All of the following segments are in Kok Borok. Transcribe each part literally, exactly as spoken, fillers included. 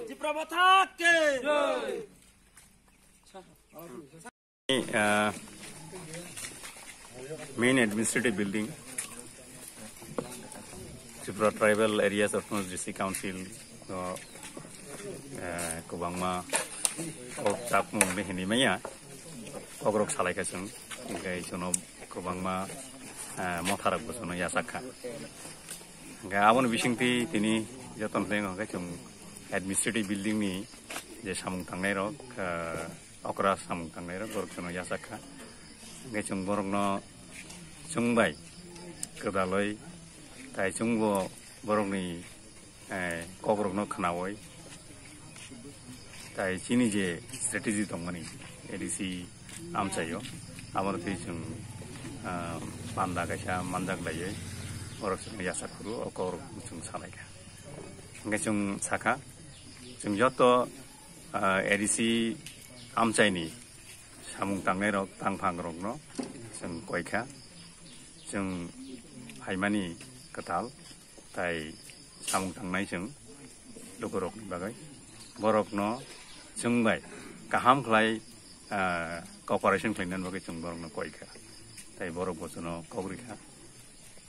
Tipra Motha ke. Uh, main administrative building, Tripura Tribal Areas Autonomous District Council, uh, uh, kwbangma kok chapmung hinwi maya, kokrok salaikha chwng, hwnkhe chwngno kwbangma, uh, motharokbo chwngno yachak kha. Hwnkhe aboni bisingtwi tini jotono tei hwnkhe chwng administrative building ni je samung tangnairok, uh, okra samung tangnairok borok chwngno yachak kha. Hwnkhe chwng borokno chwng bai kwdalwi tai chwngbo borokni, eh, kokrokno khnaui tai chini je strategy tongmani A D C amchaio, aboni twi chwng, ah, panda kaisa manjak laiwi borok chwngno yachak phuru o kokrok chwng salaikha. Hwnkhe chwng sakha, chwng joto, ah, A D C amchaini samung tangnairok, tangphangrokno chwng koikha, chwng phaimani kwtal tai samung tangnai chwng lukurokni bagwi. Borokno chwng bai kaham khlai, ah, cooperation khlainani bagwi chwng borokno koikha. Tai borok bo chwngno kok rikha,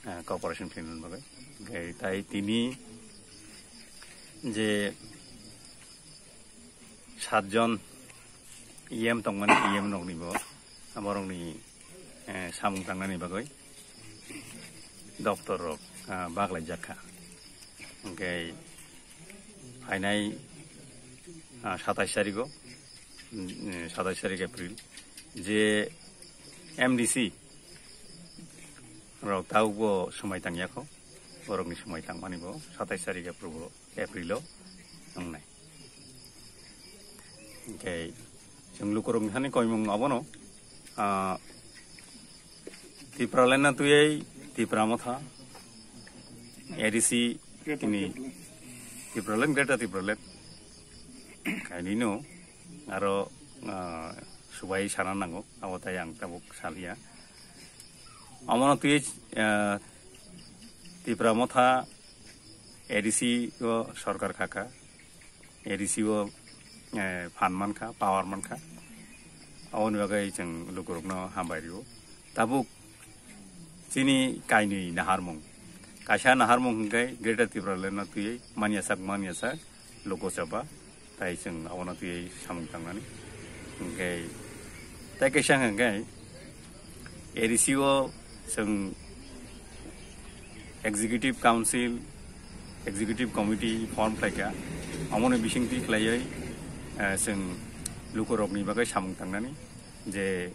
ah, cooperation khlainani bagwi. Hwnkhe tai tini je satjon E M tongmani, E M rokni bo, borokni, eh, samung tangnani bagwi doptor rok, ah, baglaijak kha. Hwnkhe phainai, ah, satais tarigo, mm, satais tarik April, je M D C rok tabukbo swmai tangya kho, borokni swmai tangmani bo satais tarik April bo. April o wngnai. Hwnkhe chwng lukurokni thani koimung abono, ah, Tipraland no twiwi Tipra Motha, A D C, tini Tipraland, Greater Tipraland kainwino aro, ah, subai sana nango, abo tai ang tabuk saliya. Omono twiwi, ah, Tipra Motha A D C o sorkar khakha, A D C o, eh, phan mankha, power mankha. Aboni bagwi chwng lukurokno hambai rwo. Tabuk chini kainwi naharmung. Kaisa naharmung hwnkhe Greater Tipraland no twiwi manya sak, manya sak, Lok Sabha, tai chwng abono twiwi samung tangnani. Hwnkhe tai kaisa hwnkhe A D C o chwng Executive Council, Executive Committee form khlaikha. Amoni bisingtwi khlaiwi, eh, chwng lukurokni bagwi samung tangnani, je,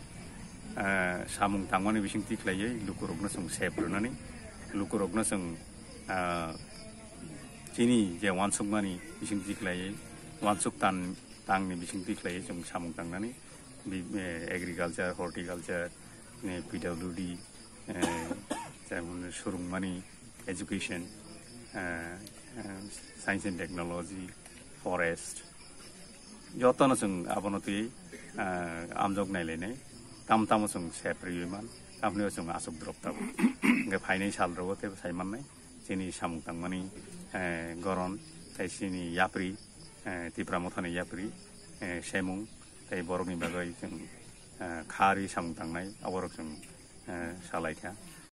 eh, samung tangmani bisingtwi khlaiwi lukurokno chwng sep rwnani, lukurokno chwng, eh, chini je uansukmani bisingtwi khlaiwi, uansuk tan tangni bisingtwi khlaiwi chwng samung tangnani, bi-, eh, agriculture, horticulture, eh, P W D, eh, jemon surungmani education, eh, eh, science and technology, forest, jotono chwng abono twi, eh, amjok nailainai, tam tamo chwng sep rwui man, tamni chwng aswk drop tabuk. Hwnkhe phainai sal rogo tei sai mannai, chini samung tangmani, eh, goron, tei chini yapri, eh, Tipra Mothani yapri, eh, semung, tei borokni bagwi chwng, eh, kha rwi samung tangnai, aborok chwng, eh, salaikha.